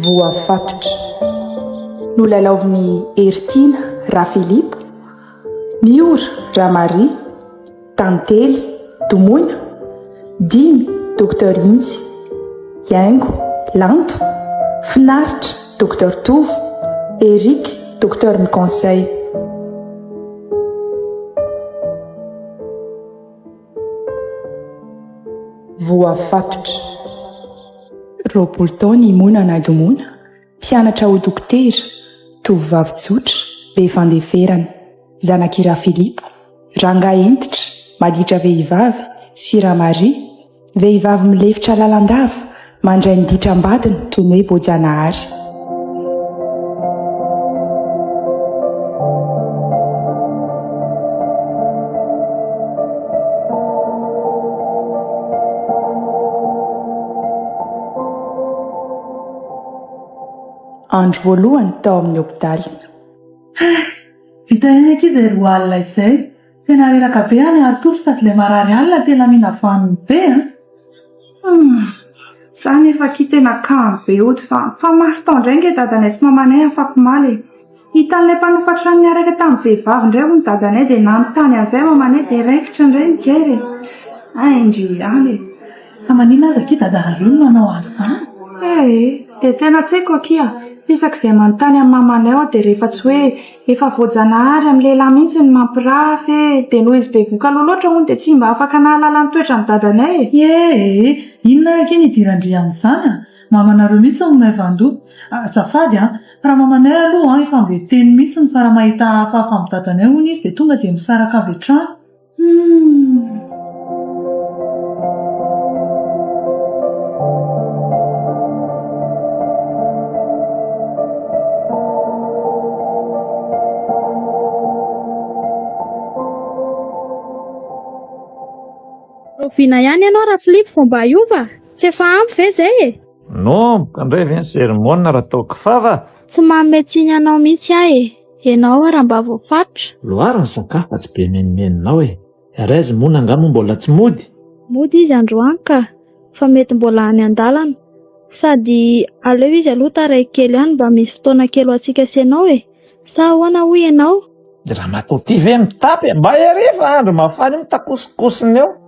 Voafatotra. Nolalaovin'i Heritiana Rafilipo, Miora Ramaria, Tantely, Domoina, Dimy, Docteur Intsy, Haingo, Lanto, Finaritra, Docteur Tovo, Eric, Docteur ny Conseil. Voafatotra. 20 taona i Mona na Domona, mpianatra ho dokotera, tovovavy tsotra, be fandeferana. Zanak'i Rafilipo, rangahy hentitra, maditra vehivavy, sy Ramaria, vehivavy milefitra lalandava, mandray ny ditram-badiny toy ny hoe voajanahary. Andro voalohany tao amin'ny hopitaly. Hay! Vita ihany akia izay roa alina izay. Tena reraka be aho niari-tory sady ilay marary alina tena mila vanony be an! Humm! Za nefa akia tena kamo be hody fa mifamaly tao indray nge dadanay sy mamanay afakomaly e! Hitan'ilay mpanofa trano niaraka tamin'ny vehivavy indray hono dadanay dia nanontany an'izay mamanay dia raikitra indray ny guerre e! Hay ndry ihany e! Fa maninona aza akia dadanareo no nanao an'izany? Ee, dia tena tsy haiko akia, isak'izay manontany an'i mamanay aho dia rehefa tsy hoe efa voajanahary amin'ny lehilahy mihitsy ny mampirafy e, dia noho izy bevoka aloha loatra hono dia tsy mba afaka nahalala ny toetran'i dadanay e. Ee, inona ary akia ny idiran-dry amin'izany a? Mamanareo mihitsy no maivan-doha. Azafady an, fa raha mamanay aloha an, efa mbe teny mihitsy fa raha mahita hafahafa amin'i dadanay hono izy dia tonga dia misaraka avy hatrany. Humm. Rahoviana ihany ianao Rafilipo vao mba hiova? Tsy efa ampy ve izay e? Nomboka indray ve ny sermona raha tao kifafa? Tsy manome tsiny anao mihitsy aho e! Ianao ary mba voafaritra. Loary ny sakafo fa tsy be menomenonao e! Ary aiza moa angaha moa mbola tsy mody? Mody izy androany ka! Fa mety mbola any an-dalana. Sady aleo izy aloha taraiky kely ihany mba misy fotoana kely ho antsika sy ianao e! Sa ahoana hoy ianao? Ry ramatoa ty ve mitapy e? Mba ery fa andro mafana io mitakosokosona eo.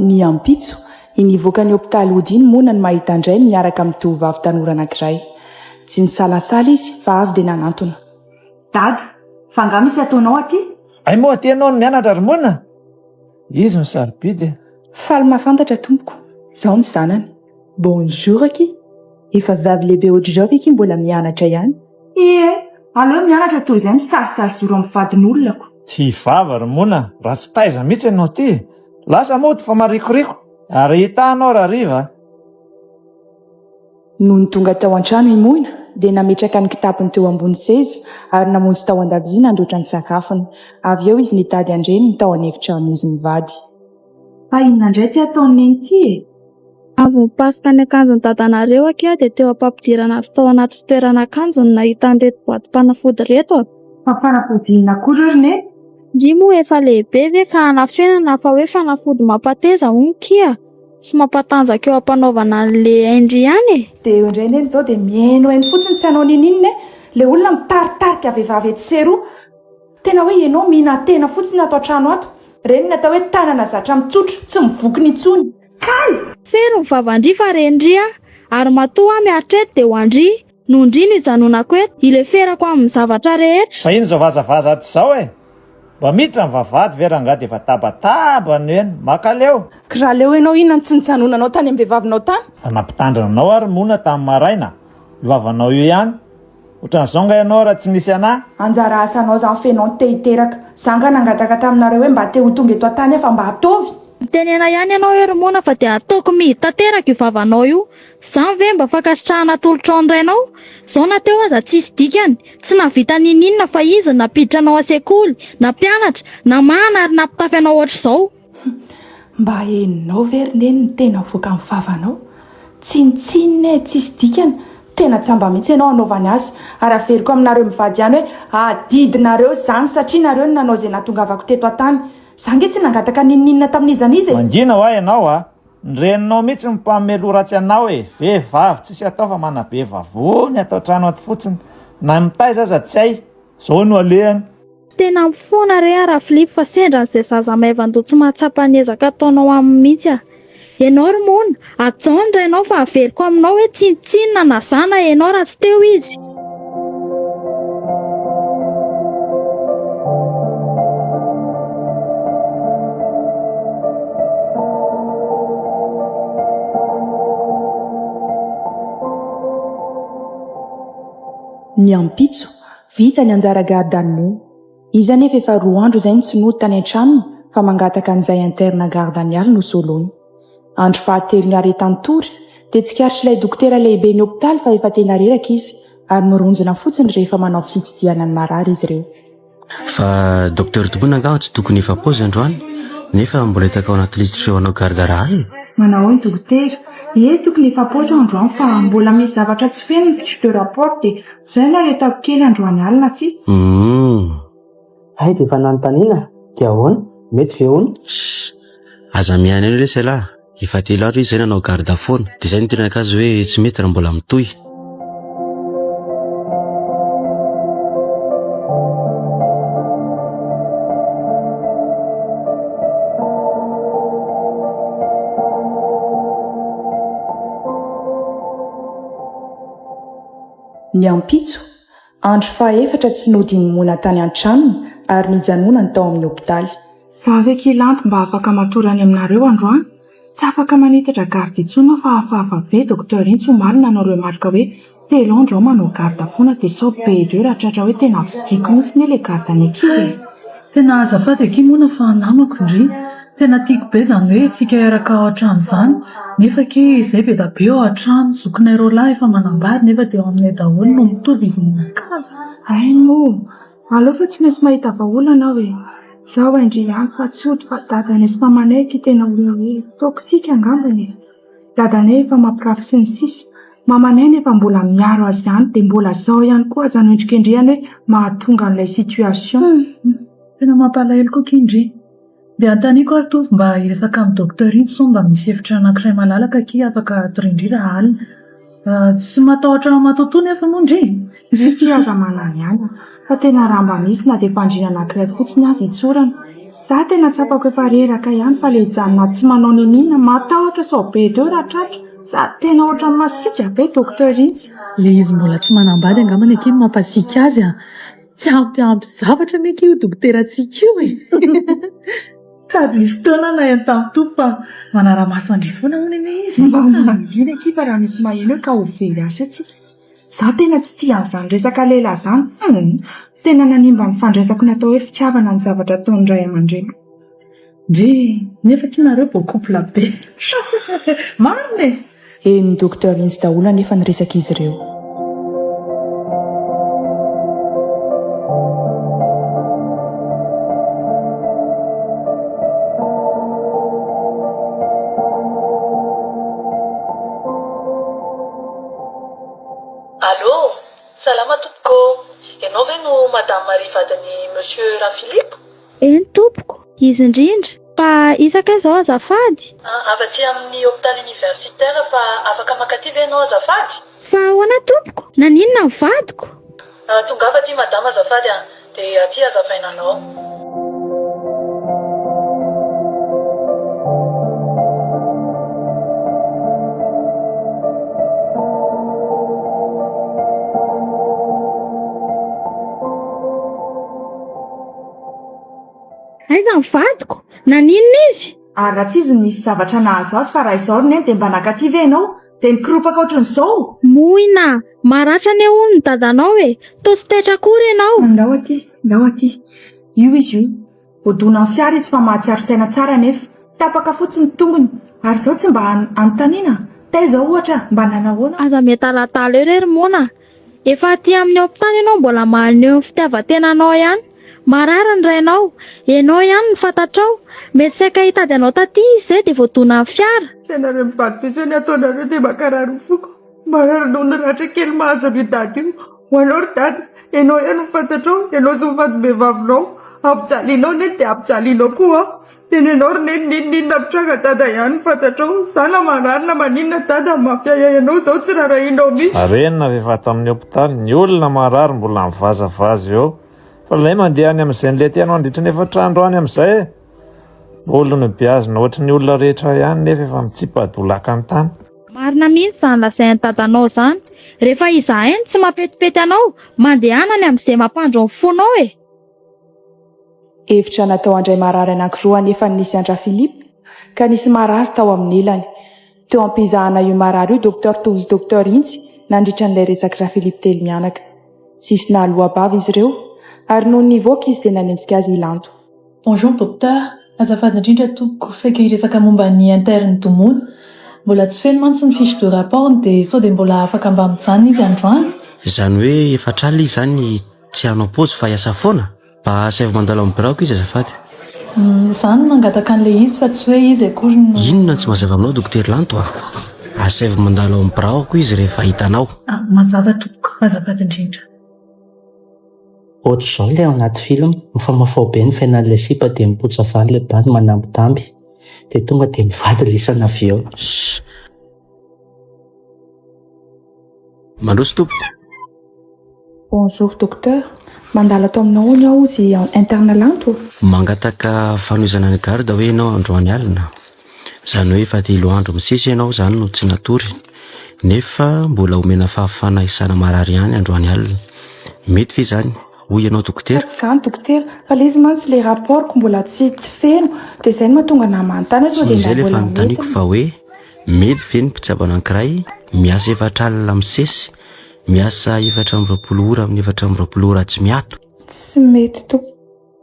Ny ampitso, i nivoaka ny hopitaly hody iny moa no mahita an-drainy miaraka amin'ny tovovavy tanora anankiray. Tsy nisalasala izy fa avy dia nanantona. Dada, fa angaha misy ataonao aty? Hay moa aty ianao no mianatra ry Mona? Izy no sarobidy e. Faly mahafantatra tompoko, zaho ny zanany. Bonjour akia, efa vavy lehibe ohatr'izao ve akia mbola mianatra ihany? Ie, aleo mianatra toy izay misarisary zoro amin'ny vadin'olona ko. Tsy vava ry Mona, ratsy taiza mihitsy ianao ty e. Lasa mody fa marikoriko, ary hita anao rahariva a. Nony tonga tao an-trano i Moina dia nametraka ny kitapony teo ambony seza ary namonjy tao an-dakozia nandoatra ny sakafony. Avy eo izy nitady an-dreniny tao an'efitranon'izy mivady. Fa inona indray ity ataon'i Neny ity e? Avy nipasoka ny akanjon'i dadanareo akia dia teo am-pampidirana azy tao anaty fitoerana akanjo no nahita an'ireto boatim-panafody ireto a! Fa fanafody inona akory ry Neny? Ndry moa efa lehibe ve ka hanafenana fa hoe fanafody mampateza hono kia? Tsy mampatanjaka eo ampanaovana anle hain-dry ihany e! Dia eo indray neny izao dia mihainohaino fotsiny tsy hanao ninoninona e! Ilay olona mitaritarika vehivavy etsy sy eroa. Tena hoe ianao mihinan-tena fotsiny ato an-trano ato. Ireny ny atao hoe tanana zatra mitsotra, tsy mivokona intsony. Kay! Fero ny vavan-dry fa ren-dry aho, ary matoa aho miaritra eto dia ho an-dry. Noho ndry no ijanonako eto, ileferako amin'ny zavatra rehetra. Fa ino izao vazavaza ato izao e? Mba miditra ny vavahady ve rangahy dia efa tabataba no eny? Makaleo! Kraleo ianao inona no tsy nijanonanao tany amin'ny vehivavinao tany? Fa nampitandrina anao ary mona tamin'ny maraina, io vavanao io ihany. Ohatran'izao nga ianao raha tsy nisy anah? Anjara asanao zany f'enao no te hiteraka. Za nga nangataka taminareo hoe mba te ho tonga eto an-tany aho fa mba ataovy. Mitenena ihany ianao eo ry mona fa dia ataoko mihidy tanteraka io vavanao io. Izany ve mba fankasitrahana atolotrao ny rainao? Izao na teo aza tsisy dikany, tsy nahavita n'inon'inona fa izy no nampiditra anao an-sekoly, nampianatra, namahana ary nampitafy anao ohatr'izao. Mba henonao ve ry neny ny teny avoakan'ny vavanao? Tsinontsinona e, tsisy dikany, tena tsy hamba mihitsy ianao hanaovany azy, ary averiko aminareo mivady ihany hoe adidinareo izany satria nareo no nanao izay nahatongavako teto an-tany. Za nge tsy nangataka n'inon'inona tamin'iza n'iza e! Mangina hoa ianao a! Ny reninao mihitsy no mpanome loha ratsy anao e! Vehivavy tsisy atao fa manabe vavony ato an-trano ato fotsiny, na mitaiza aza tsy hay, zao no alehany. Tena mifona re aho Rafilipo fa sendra an'izay zaza maivan-doha tsy mahatsapa ny ezaka ataonao aminy mihitsy aho. Ianao ry Mona, hajao ny rainao fa averiko aminao hoe tsinontsinona na za na ianao raha tsy teo izy. Ny ampitso, Vita ny anjara garde an'i Mo. Izy anefa efa roa andro izay no tsy nody tany an-tranony fa mangataka an'izay interne garde ny alina ho solony. Andro fahatelo niaretany tory dia tsikaritr'ilay dokotera lehiben'ny hopitaly fa efa tena reraka izy ary mironjina fotsiny rehefa manao fitsidihana ny marary izy ireo. Fa docteur Tobona angaha tsy tokony efa pause androany nefa mbola hitako ao anaty lisitr'ireo hanao garde rahalina? Manahoana dokotera? Ie tokony efa pause androany fa mbola misy zavatra tsy feno ny fiche de rapport dia Zay no aretako kely androany alina fis. Humm. Hay dia efa nanontaniana dia ahoana? Mety ve hono? Ssss. Aza mihaino eo lesy elah, efa telo andro izy zay nanao garde foana, dia zay no nitenenako azy hoe tsy mety raha mbola mitohy. Ny ampitso, andro fahaefatra tsy nodian'i Mona tany an-tranony ary nijanonany tao amin'ny hopitaly. Za ve kilampy mba afaka matory any aminareo androany? Tsy afaka manitatra garde intsony aho fa hafahafa be docteur iny tsy omaly nanao remarque hoe telo andro aho manao garde foana dia sao be de raha tratra hoe tena vidiako mihitsy ne le garde ny ankizy e! Tena azafady akia Mona fa namako ndry. Tena tiako be izany hoe isika hiaraka ao an-trano izany, nefa akia izay be da be ao an-trano, zokinay roalahy efa manambady nefa dia ao aminay daholo no mitovy izy mianakavy. Hay moa! Aleo fa tsy maintsy mahita vahaolana aho e! Izaho hain-dry ihany fa tsy hody fa dadanay sy mamanay akia tena olona hoe toxique angambany e! Dadanay efa mampirafy sy ny sisa, mamanay nefa mbola miaro azy ihany dia mbola zao ihany koa aza no endrikendrehany hoe mahatonga an'ilay situation. Tena mampalahelo koa akia ndry. Dia anontaniako ary Tovo mba hiresaka amin'ny docteur iny sao mba misy efitra anankiray malalaka akia afaka atorian-dry raha alina. Tsy matahotra matoatoa nefa moa ndry e! Ry aza manany ihany fa tena raha mba misy na dia fandriana anankiray fotsiny aza hitsorana. Za tena tsapako efa reraka ihany fa le hijanona ato tsy manao niniana, matahotra sao be deo raha tratra, sady tena ohatran'ny masiaka be docteur iny. Le izy mbola tsy manambady angambany akia no mampasiaka azy an! Tsy ampiampy zavatra anie akia io dokoterantsika io e! Sady misy fotoana aho naheno tamin'i Tovo fa manara-maso an-dry foana hono anie izy e! Mba mangina akia fa raha misy maheno eo ka ho very asa eo tsika. Za tena tsy tia an'izany resaka lehilahy izany hum! Tena nanimba ny fandraisako ny atao hoe fitiavana ny zavatra ataon'ny ray aman-dreniko. Ndry, nefa akia nareo beau couple be. Marina e! Henon'ny Docteur Intsy daholo anefa ny resak'izy ireo. Allô, salama tompoko ô! Ianao ve no Madame Marie vadin'i Monsieur Rafilipo? Eny tompoko, izy indrindra. Fa iza kay izao azafady? Avy aty amin'ny hôpital universitaire fa afaka mankaty ve ianao azafady? Fa ahoana tompoko? Naninona ny vadiko? Tongava aty madama azafady a! Dia aty hazavaina anao. Aiza ny vadiko? Naninona izy? Ary raha tsy izy no nisy zavatra nahazo azy fa raha izao ry neny dia mba nankaty ve ianao? Dia nikoropaka ohatran'izao? Moina! Maratra anie hono ny dadanao e! Toa tsy taitra akory ianao! Ndao aty, ndao aty. Io izy io. Voadonan'ny fiara izy fa mahatsiaro saina tsara anefa. Tapaka fotsiny ny tongony. Ary izao tsy mba anontaniana? Taiza ohatra? Mba nanahoana? Aza miadaladala eo re ry Mona a! Efa aty amin'ny hopitaly ianao mbola maneho ny fitiavan-tenanao ihany. Marary ny rainao. Ianao ihany no fantatrao. Mety saika hitady anao taty izy izay dia voadonan'ny fiara. Tsy ianareo mivady be izao ny ataonareo dia mankarary ny foko. Marary noho ny ratra kely mahazo an'io dada io. Ho anao ry dada, ianao ihany no fantatrao, ianao sy ny vadim-behivavinao. Ampijalianao neny dia ampijalianao koa aho. Tenenao ry neny n'inon'inona mitranga dada ihany no fantatrao. Za na marary na maninona dada mampiahiahy anao izao tsy rarahianao mihitsy. Arenina ve fa ato amin'ny hopitaly ny olona marary mbola mivazavaza eo fa ilay mandeha any amin'izay nilentehanao nandritra ny efatr'andro any amin'izay e! Olona nobeazina ohatry ny olona rehetra ihany nefa efa mitsipa-dolaka ny tany. Marina mihitsy izany lazain'i dadanao izany. Rehefa izahay no tsy mampetipety anao, mandehana any amin'izay mampandry ny fonao e! Efitra natao handray marary anankiroa anefa ny nisy an-dRaphilippe ka nisy marary tao amin'ny ilany. Teo am-pizahana io marary io Docteur Tovo sy Docteur Intsy nandritra an'ilay resak'i Raphilippe telo mianaka. Tsisy nahaloa-bava izy ireo ary nony nivoaka izy dia nanenjika azy i Lanto. Bonjour Docteur, azafady indrindra tompoko, saika hiresaka momba ny interne Domoina. Mbola tsy feno mantsy ny fiche de rapport-ny dia sao dia mbola afaka mba mijanona izy androany? Izany hoe efatr'alina izy izany tsy hanao pause fa hiasa foana? Mba asaivo mandalo amin'ny biraoko izy azafady. Izaho no nangataka an'ilay izy fa tsy hoe izy akory no. Inona no tsy mazava aminao Dokotera Lanto a? Asaivo mandalo ao amin'ny biraoko izy rehefa hitanao. Mazava tompoko, azafady indrindra. Ohatr'izao ilay ao anaty film, mifamafao be ny fiainan'ilay sipa dia mipotsa avy any ilay bandy manambitamby dia tonga dia mivady lisany avy eo. Shh. Mandroso tompoko. Bonjour docteur, mandalo ato aminao hono aho hozy interne Lanto. Mangataka fanohizana ny garde hoe ianao androany alina? Izany hoe efa telo andro misesy ianao izany no tsy natory nefa mbola omena fahafahana hisana marary ihany androany alina. Mety ve izany hoy ianao dokotera? Tsy izany dokotera, fa ilay izy mantsy ilay rapport-ko mbola tsy tsy feno dia izay no mahatonga anah manontany hoe sao Tsy dia izay mba ilay mbola fanontaniako mety fa hoe mety ve ny mpitsabo anankiray miasa efatra alina misesy, miasa 24 ora amin'ny 24 ora tsy miato? Tsy mety tompoko.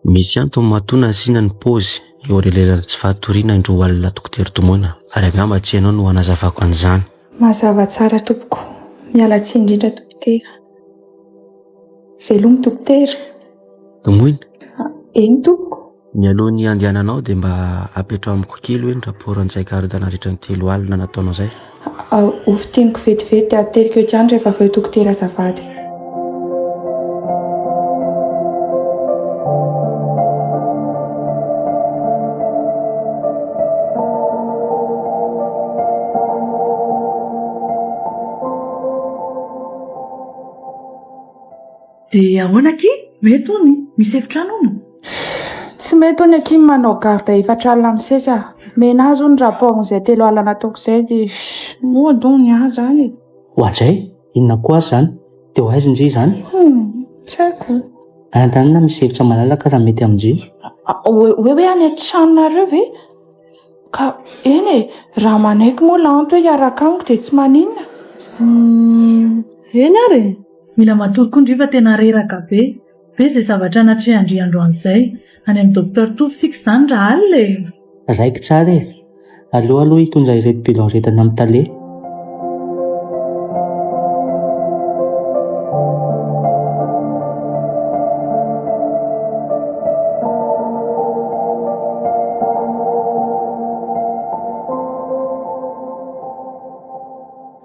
Misy antony matoa nasiana ny paozy eo anelanelan'ny tsy fahatoriana indroa alina Dokotera Tomoana ary angamba tsy ianao no hanazavako an'izany. Mazava tsara tompoko. Miala tsiny indrindra dokotera. Veloma dokotera. Tomoina. Eny tompoko. Mialoha ny handehananao dia mba apetraho amiko kely hoe ny rapport an'izay garde nandritra ny telo alina nataonao izay. Ho fintiniko vetivety dia ateriko eto ihany rehefa avy eo dokotera azafady. Dia ahoana akia? Mety hono? Misy efitrano hono? Tsy mety hono akia ny manao garde efatra alina misesy ah. Mena azy hono rapport-n'izay telo alina nataoko izay dia mody hono ny ahy izany e. Oadray, inona koa ary izany? Dia ho aiza njy izany? Hum, tsy haiko. Any an-tanàna misy efitra malalaka raha mety amin-njy. Hoe hoe any an-tranonareo ve? Ka eny e, raha manaiky moa Lanto hoe hiaraka amiko dia tsy maninona. Hum, eny ary e. Mila matory koa ndry fa tena reraka be. Be izay zavatra natrehan-dry androany izay. Any amin'ny Docteur Tovo isika izany raha alina e. Raikitra ary e! Aleo aloha hitondra ireto bilan ireto any amin'ny tale.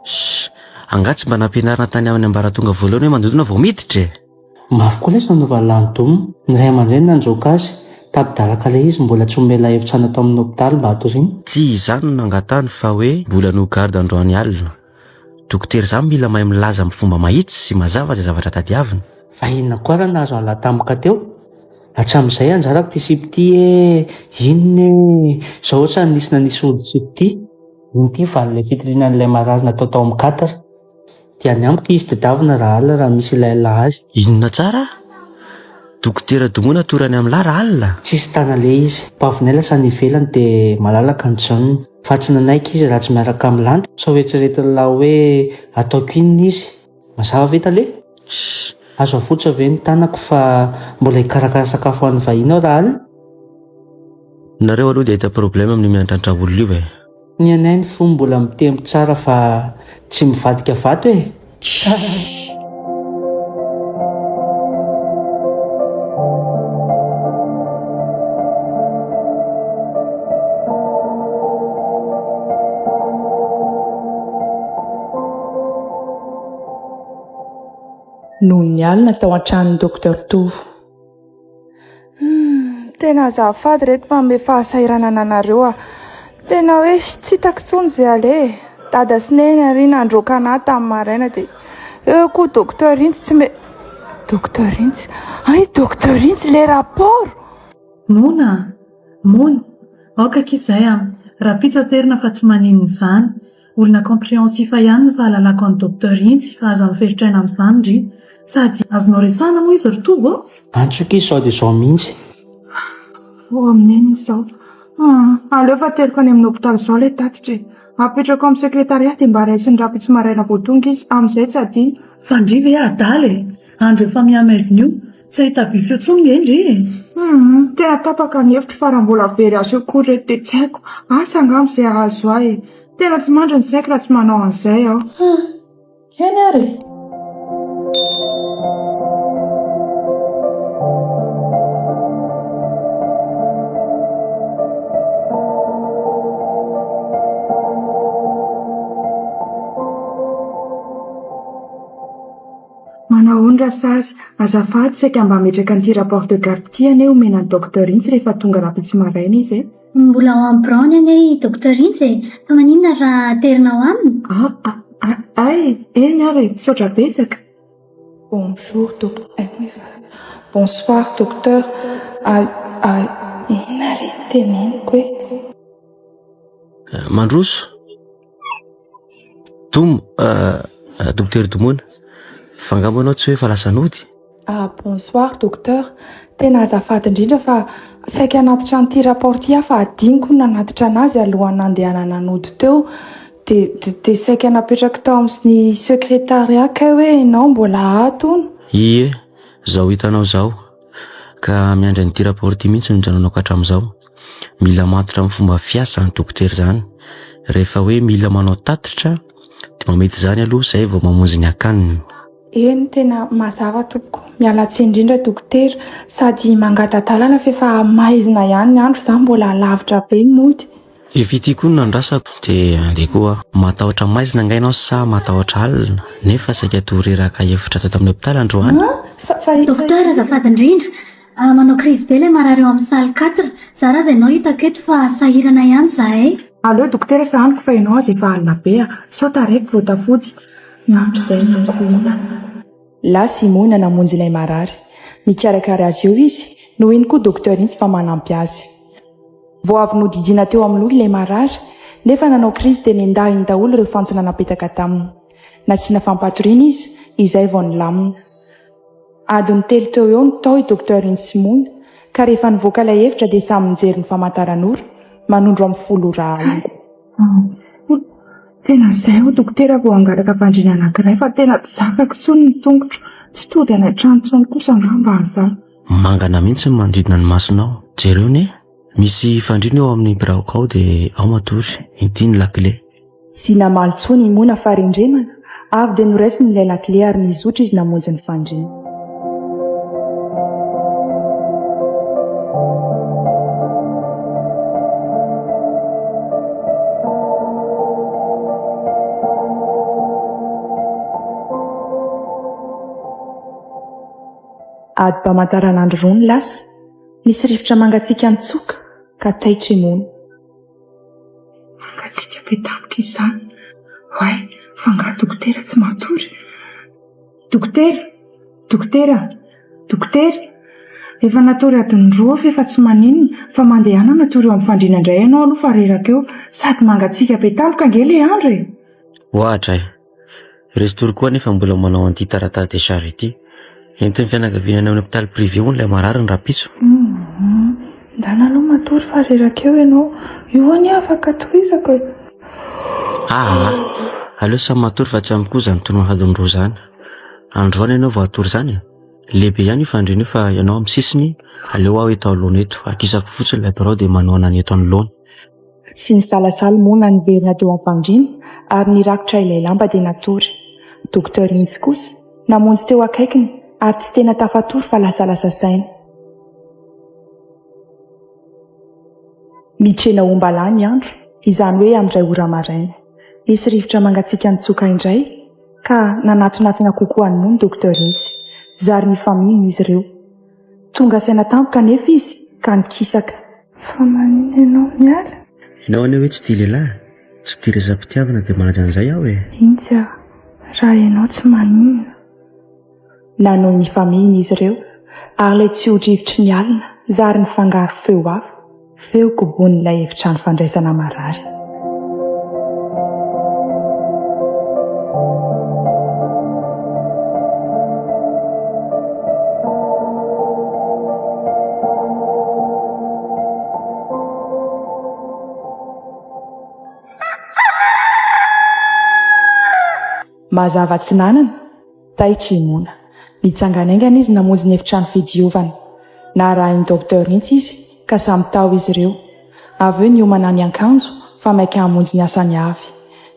Shh! Angaha tsy mba nampianarina tany amin'ny ambaratonga voalohany hoe mandodona vao miditra e? Mafy koa lesy nanaovan'i Lanto. Ny ray aman-dreny nandroaka azy. Tapi-dalaka ilay izy mbola tsy omela efitrano ato amin'ny hopitaly mba hatoriana. Tsy izany no nangatahany fa hoe mbola no garde androany alina. Dokotera izany mila mahay milaza amin'ny fomba mahitsy sy mazava izay zavatra tadiavina. Fa inona koa raha nahazo an'lah tampoka teo? Hatramin'izay anjarako ity sipa ity ee! Inona ee! Izao ohatran'ny nisy nanisy ody sipa ity. Inty valin'ilay fitiliana an'ilay marary natao tao amin'ny quatre. Dia any amiko izy tedavina raha alina raha misy ilaila azy. Inona tsara? Dokotera Domoina tory any amin'lah raha alina? Tsisy tana le izy. Pavinay lasa any ivelany dia malalaka ny tranony. Fa tsy nanaiky izy raha tsy miaraka amin'i Lanto. Sao eritreretin'lah hoe ataoko inona izy. Mazava ve tale? Tssy. Azo avotra ve ny tanako fa mbola hikarakara sakafo ho an'ny vahiny aho raha alina? Nareo aloha dia hahita problème amin'io miandrandra olona io e. Ny anay ny fo mbola mitempo tsara fa tsy mivadika vato e! Noho ny alina tao an-tranon'i Docteur Tovo. Humm, tena azafady reto manome fahasahiranana anareo ah. Tena hoe tsy hitako intsony izay aleha e. Dada sy Neny ary nandroaka anah tamin'ny maraina dia eo koa Docteur Intsy tsy me. Docteur Intsy? Hay Docteur Intsy le rapport! Mona a! Mona! Aoka akia izay a! Rahampitso aterina fa tsy maninona izany. Olona comprehensif ihany ny fahalalako an'i Docteur Intsy fa aza miferitr'aina amin'izany ry. Sady azonao resahana moa izy ry Tovo ô? Antso akia sao dia izao mihitsy. Vao amin'ny enina izao. Hum, aleo fa ateriko any amin'ny hopitaly izao ilay tatitra e. Apetrako amin'ny secrétariat dia mba raisiny rahampitso maraina vao tonga izy, amin'izay tsy adino. Fa ndry ve adala e! Andro efa mihamaizina io, tsy hahita bus intsony nge ndry e! Humm, tena tapaka ny hevitro fa raha mbola very azy eo koa reto dia tsy haiko, asa angamba izay hahazo ahy e! Tena tsy mandry ny saiko raha tsy manao an'izay aho. Humm, eny ary e! Manahoana Rasazy, azafady saika mba hametraka an'ity rapport de garde ity anie omena an'i Docteur Intsy rehefa tonga rahampitso maraina izy e. Mbola ao amin'ny biraony anie i Docteur Intsy e, fa maninona raha aterina ao aminy? Ah ah ay, eny ary e, misaotra betsaka. Bonjour doc, bonsoir docteur, ah ah inona re no teneniko e? Mandroso. Dom, Dokotera Domona, fa angamba ianao tsy hoe efa lasa nody? Ah, bonsoir docteur, tena azafady indrindra fa saika hanatitra an'ity rapport ity aho fa adinoko ny nanatitra an'azy alohan'ny nandehanana nody teo, dia dia saika napetrako tao amin'ny secrétariat kay hoe ianao mbola ato hono. Ie, izao hitanao izao, ka miandry an'ity rapport ity mihitsy no nijanonako hatramin'izao. Mila matotra amin'ny fomba fiasa ny dokotera izany. Rehefa hoe mila manao tatitra dia mamita izany aloha izay vao mamonjy ny akaniny. Eny, tena mazava tompoko. Miala tsiny indrindra dokotera. Sady mangata-dalana f'efa maizina ihany ny andro, za mbola lavitra be ny mody. Efa ity koa no nandrasako dia andeha koa aho. Matahotra maizina angaha ianao sa matahotra alina? Nefa saika toreraka efitra tato amin'ny hopitaly androany. Fa, fa, Docteur azafady indrindra, Manao crise be ilay marary ao amin'ny salle quatre. Zara aza ianao hitako eto fa sahirana ihany izahay. Aleo dokotera sahaniko fa ianao aza efa alina be a! Sao taraiky vao tafody. Miandry izay ny Lasa i Mona namonjy ilay marary. Mikarakara azy eo izy, no iny koa docteur iny tsy fa manampy azy. Vao avy nodidiana teo amin'ny loha ilay marary, nefa nanao crise dia nendahiny daholo ireo fantsona napetaka taminy. Nasiana fampatoriana izy, izay vao nilamina. Adiny telo teo eo no tao i Docteur Insimony, ka rehefa nivoaka ilay efitra dia samy nijery ny famantaranora, manondro amin'ny folo ora alina. Amin'ny folo? Tena izay hoy Dokotera vao hangataka fandriana anankiray fa tena tsy zakako intsony ny tongotro, tsy tody any an-trano intsony kosa angamba aza aho. Mangana mihitsy ny manodidina ny masonao. Jereo anie, misy fandriana eo amin'ny biraoko ao dia ao matory, inty ny lakile. Tsy namaly intsony i Mona fa rendremana, avy dia noraisiny ilay lakile ary nizotra izy namonjy ny fandriana. Adim-pamantaranandro roa ny lasa, nisy rivotra mangatsiaka nitsoka ka taitra i Mona. Mangatsiaka be tampoka izany. Oay, fa angaha dokotera tsy matory? Dokotera! Dokotera! Dokotera! Efa natory adiny roa aho f'efa tsy maninona, fa mandehana matory eo amin'ny fandriana indray ianao aloha fa reraka eo. Sady mangatsiaka be tampoka ange ilay andro e! Ohatra e! Restory koa anefa mbola manao an'ity taratasy décharge ity. Entin'ny fianakaviana any amin'ny hopitaly privé hono ilay marary ny rahampitso. Humm, ndana aloha matory fa reraka eo ianao. Io anie afaka tohizako e. Aa, aleo samy matory fa tsy amiko koa izany torimaso adiny roa izany. Androany ianao vao hatory izany e? Lehibe ihany io fandriana io fa ianao amin'ny sisiny, aleo aho eto anoloana eto. Akisako fotsiny ilay birao dia manohana ny eto anoloana. Tsy nisalasala moa na niverina teo am-pandriana ary nirakotra ilay lamba dia natory. Docteur mihitsy kosa, namonjy teo akaikiny ary tsy tena tafatory fa lasalasa saina. Mitrena ombalahy ny andro, izany hoe amin'ny iray ora maraina. Nisy rivotra mangatsiaka nitsoka indray. Ka nanatonatona kokoa an'i Mony Docteur Intsy. Zary nifamihina izy ireo. Tonga saina tampoka anefa izy ka nikisaka. Fa maninona ianao miala? Ianao anie hoe tsy tia lehilahy, tsy tia resa-pitiavana dia manaja an'izay aho e! Intsy a! Raha ianao tsy maninona. Nanao nifamihina izy ireo ary ilay tsio-drivotry ny alina zary nifangaro feo hafa, feo kobonin'ilay efitrano fandraisana marary. Mazava atsinanana, Taitra i Mona. Nitsangana haingana izy namonjy ny efitrano fidiovana. Narahin'ny Docteur Intsy izy ka samy tao izy ireo. Avy eo niomana niankanjo fa maika hamonjy ny asany avy.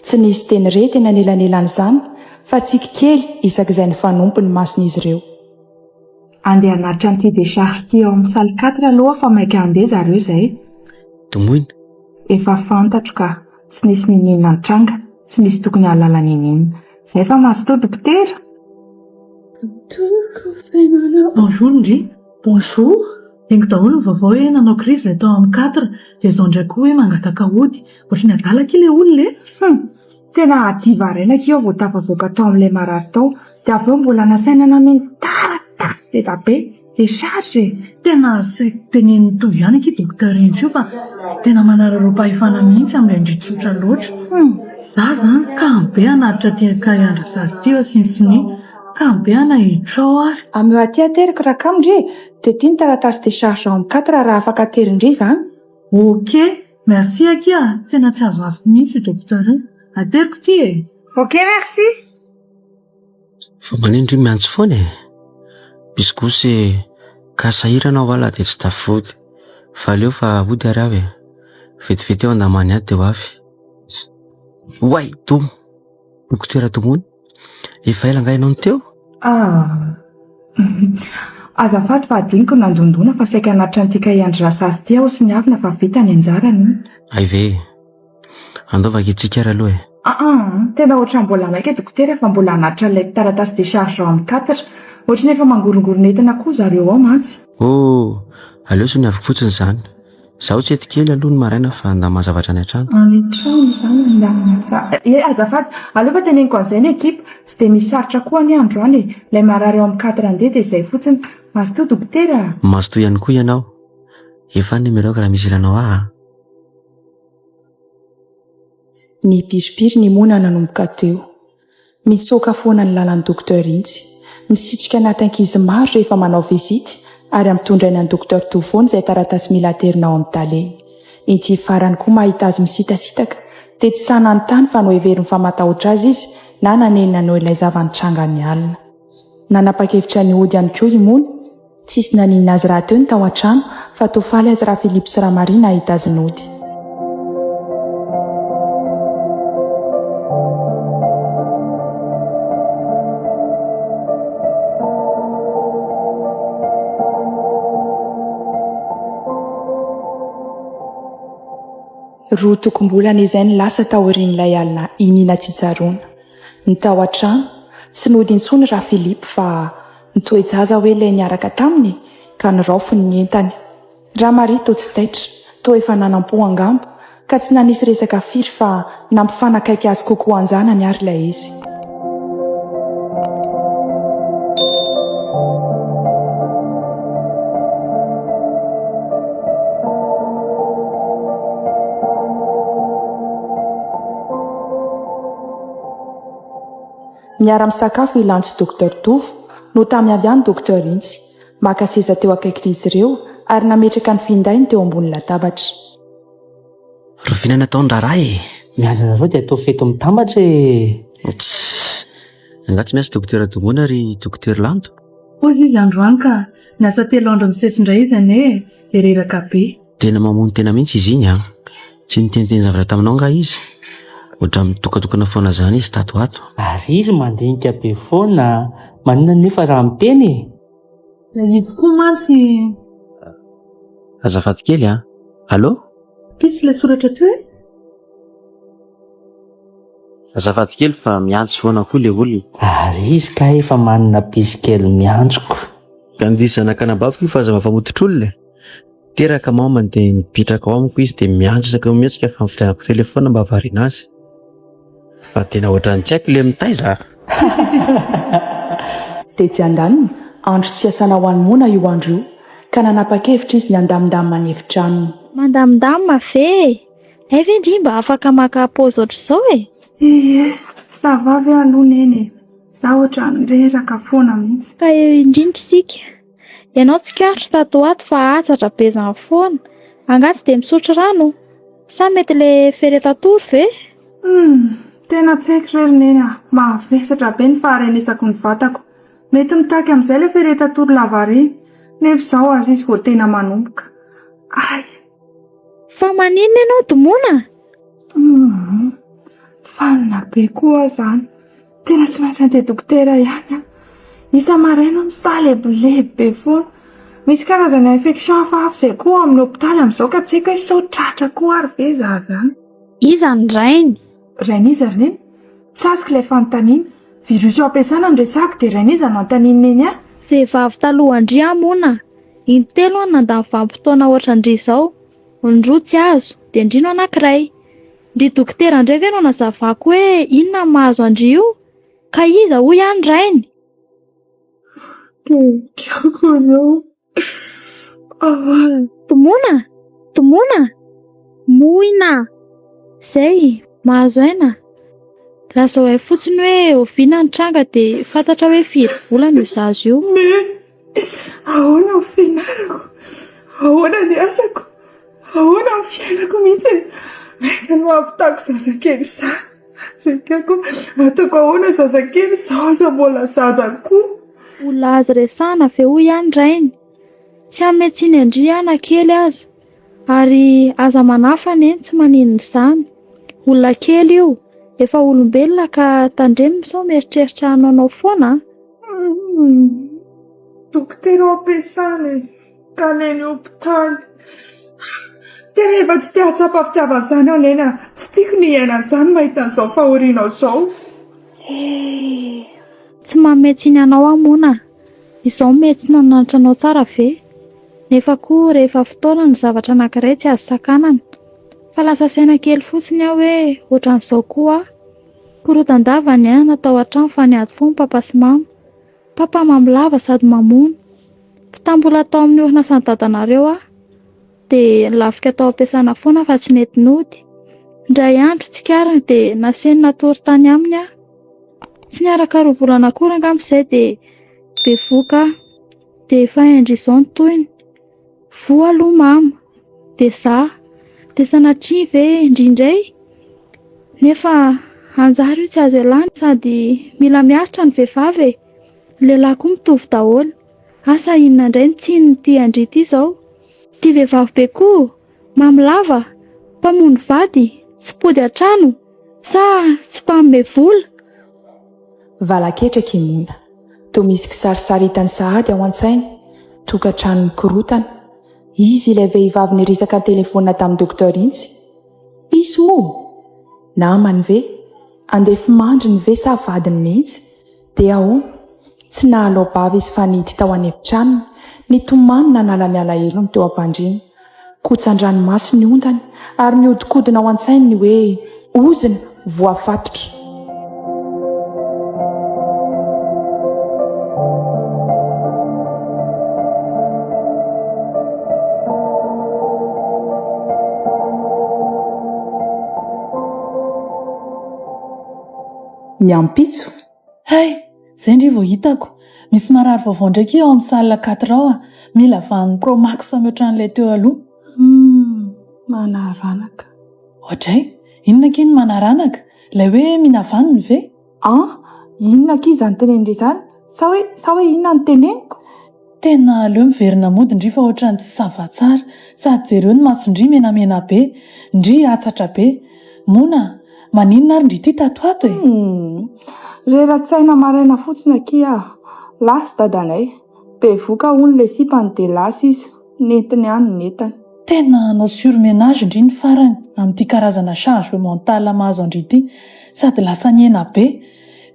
Tsy nisy teny re teny anelanelan'izany fa tsiky kely isak'izay nifanompo ny mason'izy ireo. Andeha hanatitra an'ity décharge ity ao amin'ny salle quatre aloha aho fa maika handeha zareo izay. Domoina. Efa fantatro ka. Tsy nisy niniana nitranga, tsy misy tokony hahalala niniana. Zay fa mazotoa dokotera. Bonjour ndry. Bonjour. Henoko daholo ny vaovao hoe nanao crise ilay tao amin'ny quatre dia izao indray koa hoe mangataka hody. Ohatry ny adala akia ilay olona e! Hum! Tena hadiva haraina akia aho vao tafavoaka tao amin'ilay marary tao dia avy eo mbola nasaina nameno taratasy be dia be. Décharge e! Tena saiko tenenin'i Tovo ihany akia Docteur Rentsy io fa tena manararaom-pahefana mihitsy amin'ilay ndry tsotra loatra. Za zany kamo be hanatitra aty Kaiandrasazy ity asiany sonia. Kamo be ana hiditra ao ary. Ameo aty ateriko raha kamo ndry e! Dia ity ny taratasy décharge ao amin'ny quatre raha afaka aterin-dry izany. Ok! Merci akia a! Tena tsy azoazoko mihitsy io Docteur io. Ateriko ity e! Ok merci! Fa manino ry miantso foana e? Bisgosy e, ka sahirana aho ala dia tsy tafody. Fa aleo fa hody ary aho e. Vetivety eo andamany ahy dia ho avy. Oay, Tomo! Dokotera Tomony, efa ela angaha ianao no teo? Ah! Azafady fa adinoko ny nandondona fa saika hanatitra an'ity kahie an-dry Rasazy ity aho sy ny havana fa vita ny anjarany. Hay ve e! Andao vakintsika ary aloha e. Aa, tena ohatran'ny mbola maika dokotera fa mbola hanatitra an'ilay taratasy décharge ao amin'ny quatre. Ohatran'ny efa mangorongorona entana koa zareo ao mantsy. Oh, aleo soniaviko fotsiny izany. Izaho tsy eto kely aloha ny maraina fa handamina zavatra any an-trano. Any an-trano izany handamina za. Ie, azafady, aleo fa teneniko an'izay ny ekipa. Tsy dia misy sarotra koa anie androany e. Ilay marary ao amin'ny quatre andeha dia izay fotsiny. Mazotoa dokotera a! Mazotoa ihany koa ianao. Efa any numéro-ko raha misy ilanao ahy a! Nipiripiry ny mona nanomboka teo. Mitsoaka foana ny lalan'i Docteur Intsy. Misitrika anaty ankizy maro rehefa manao visite ary ampitondrainy an'i Docteur Tovony izay taratasy mila aterina ao amin'ny taleny. Inty farany koa mahita azy misitasitaka dia tsy sahy nanontany fa noheveriny fa matahotra azy izy na nanenina noho ilay zava-nitranga ny alina. Nanapa-kevitra ny hody ihany koa i Mona. Tsisy naninona azy rahateo ny tao an-trano fa toa faly azy Rafilipo sy Ramaria nahita azy nody. Roa tokom-bolana izay no lasa taorian'ilay alina iniana tsy tsaroana. Ny tao an-trano, tsy nody intsony Rafilipo fa Nitoe-jaza hoe ilay niaraka taminy ka niraofiny ny entany. Ramaria toa tsy taitra, toa efa nanam-po angamba, ka tsy nanisy resaka firy fa nampifanakaiky azy kokoa an-janany ary ilay izy. Miara-misakafo i Lanto sy Docteur Tovo no tamy avy any Docteur Intsy, maka seza teo akaikin'izy ireo ary nametraka ny findainy teo ambony latabatra. Rahoviana ny ataony raharaha e? Miandry anareo dia atao fety mitambatra e! Tssy! Angaha tsy miasa Dokotera Dongona ry Dokotera Lanto? Hozy izy androany ka! Niasa telo andro nisesy indray izy anie e! Dia reraka be. Tena mamono tena mihitsy izy iny an! Tsy niteniteny zavatra taminao angaha izy? Ohatran'ny mitokatokana foana izany izy tato ho ato. Ary izy mandinika be foana, maninona nefa raha miteny e? Ilay izy koa mantsy. Azafady kely an! Allô? Pisy ilay soratra teo e? Azafady kely fa miantso foana koa le olona. Ary izy kay efa manana pisy kely miantso ko. Gandhi zanak'anabaviko io fa aza mampamototr'olona e! Teraka mamany dia mipetraka ao amiko izy dia miantso isaky ny mihetsika fa nividianako telephone mba hahavariana azy. Fa tena ohatran'ny tsy haiko le mitaiza a! Tetsy andaniny, andro tsy fiasana ho an'i Mona io andro io, ka nanapa-kevitra izy ny handamindamina ny efitranony. Mandamindamina ve e? Hay ve ndry mba afaka maka pause ohatr'izao e? Ie, ça va ve aloha neny e? Za ohatran'ny reraka foana mihitsy. Ka eo indrindra isika. Ianao tsikaritro tato ho ato fa hatsatra be zany foana. Angaha tsy dia misotro rano? Sa mety le feretatory ve? Humm, tena tsy haiko re ry Neny a! Mavesatra be ny faharenesako ny vatako. Mety mitaky amin'izay le feretatory lavareny, nefa izao aza izy vao tena manomboka. Hay! Fa maninona ianao Domoina? Humm, fanina be koa aho izany. Tena tsy maintsy handeha dokotera ihany aho. Isa-maraina aho misalebolebo be foana. Misy karazana infection hafahafa izay koa ao amin'ny hopitaly amin'izao ka tsy haiko hoe sao tratra koa ary ve izaho izany. Iza ny rainy? Rain'iza ry neny? Tsy azoko ilay fanontaniana. Virus eo am-piasana no resahako dia rain'iza no anontanian'i neny ahy? Vehivavy talohan-dry aho moa na. Intelo aho nandany vanim-potoana ohatran-dry izao. Ny roa tsy azo, dia ndry no anankiray. Ndry dokotera indray ve no anazavako hoe inona ny mahazo an-dry io? Ka iza hoy aho ny rainy? Tiako anao. Tomoana! Tomoana! Moina! Zay, mahazo aina. Lazao ahy fotsiny hoe oviana ny tranga dia fantatra hoe firy volana io zaza io. Neny, ahoana ny fianarako? Ahoana ny asako? Ahoana ny fiainako mihitsy e? Aiza no hahavitako zazakely izany? Rekako, ataoko ahoana zazakely izaho aza mbola zaza koa? Olona azo resahana ve hoy aho ny rainy? Tsy hanome tsiny an-dry aho na kely aza. Ary aza manahy fa neny tsy maninona izany. Olona kely io, efa olombelona ka tandremo sao mieritreritra hanaonao foana an! Dokotera ao am-piasana e! Ka neny hopitaly. Tena efa tsy te hahatsapa fitiavana izany aho neny a! Tsy tiako ny hiaina an'izany mahita an'izao fahorianao izao. Eh! Tsy manome tsiny anao aho Mona a! Izao mety tsy nananatra anao tsara ve? Nefa koa rehefa fotoana ny zavatra anankiray tsy azo sakanana. Fa lasa saina kely fotsiny aho hoe ohatran'izao koa aho. Korotan-dava ny aina tao an-trano fa niady foana papa sy mama. Papa mamo lava sady mamono. Mpitam-bola tao amin'ny orinasan'i dadanareo aho. Dia nilafika tao am-piasana foana fa tsy nety nody. Indray andro tsikariny dia nasainy natory tany aminy aho. Tsy niaraka roa volana akory angamba izay dia bevohoka aho. Dia efa hain-dry izao ny tohiny. Voa aloha mama, dia za, dia sanatria ve ndry indray? Nefa anjara io tsy azo ialana sady mila miaritra ny vehivavy e! Ny lehilahy koa mitovy daholo. Asa inona indray ny tsinin'ity an-dry ity izao? Ity vehivavy be koa, mamo lava, mpamono vady, tsy mpody an-trano, sa tsy mpanome vola? Valaketraka i Mona. Toa misy kisarisary hitany sahady ao an-tsainy. Tokantrano mikorontana. Izy ilay vehivavy niresaka an-telefaonina tamin'ny Docteur Intsy. Piso moa? Namany ve? Andefimandriny ve sa vadiny mihitsy? Dia ahoana? Tsy nahaloa-bava izy fa nihidy tao an'efitranony, nitomany nanala ny alahelony teo am-pandriana. Kotsan-dranomaso ny ondany ary nihodinkodina ao an-tsainy ny hoe ozona voafatotra. Ny ampitso. Hay! Zay ndry vao hitako. Misy marary vaovao ndray ki ao amin'ny salle quatre ao a! Mila vaniny pro max mihoatra an'ilay teo aloha. Humm! Manaranaka. Oadray! Inona akia ny manaranaka? Ilay hoe mila vaniny ve? An! Inona akia izany tenenin-dry izany? Sa hoe, sa hoe inona no teneniko? Tena aleo miverina mody ndry fa ohatran'ny tsy ça va tsara. Sady jereo ny mason-dry menamena be. Ndry hatsatra be. Mona a! Maninona ary ndry ity tato ato e? Humm! Rera-tsaina maraina fotsiny akia aho. Lasa dadanay. Bevoka hono ilay sipany dia lasa izy. Nentiny any ny entany. Tena hanao surmenage ndry ny farany amin'ity karazana charge mentale mahazo an-dry ity. Sady lasa nihena be.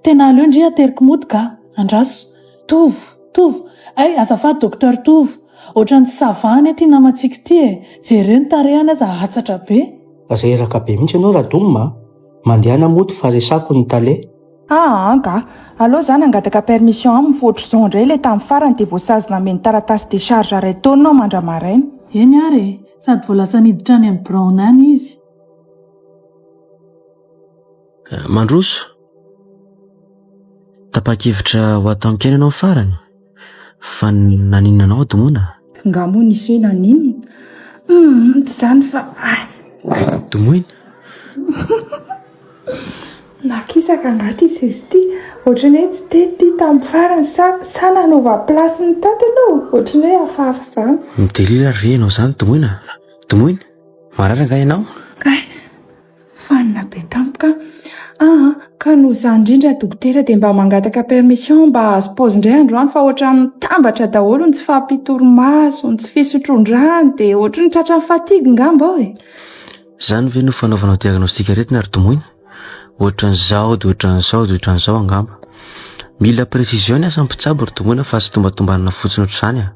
Tena aleo ndry ateriko mody ka. Andraso. Tovo! Tovo! Hay, azafady Docteur Tovo. Ohatran'ny tsy ça va anie ity namantsika ity e. Jereo ny tarehiny aza hatsatra be. Reraka be mihitsy ianao Radom a! Mandehana mody fa resako ny tale. Aa nga! Aleo za nangataka permission aminy fa ohatr'izao indray ilay tamin'ny farany dia voasazy nameno taratasy décharge iray taonina aho mandra-maraina. Eny ary e! Sady vao lasa niditra any amin'ny biraony any izy. Mandroso. Tapa-kevitra ho ato amiko ihany ianao farany? Fa naninona anao Domoina? Nga moa nisy hoe naninona? Humm tsy izany fa hay. Domoina? Nakisaka angaha ity seza ity? Ohatran'ny hoe tsy teto ity tamin'ny farany sa sa nanova place ny tato ianao? Ohatran'ny hoe hafahafa izany. Midelira ary ve ianao izany Domoina? Domoina? Marary angaha ianao? Kay! Fanina be tampoka an! Ka noho izany indrindra dokotera dia mba mangataka permission mba hahazo pause indray androany fa ohatran'ny mitambatra daholo ny tsy fahampian-torimaso, ny tsy fisotroan-drano dia ohatran'ny tratran'ny fatigue ngamba aho e! Izany ve no fanaovanao diagnostic aretina ry Domoina? Ohatran'izao dia ohatran'izao dia ohatran'izao angamba. Mila précision ny asan'ny mpitsabo ry Domoina fa tsy tombatombanana fotsiny ohatr'izany a!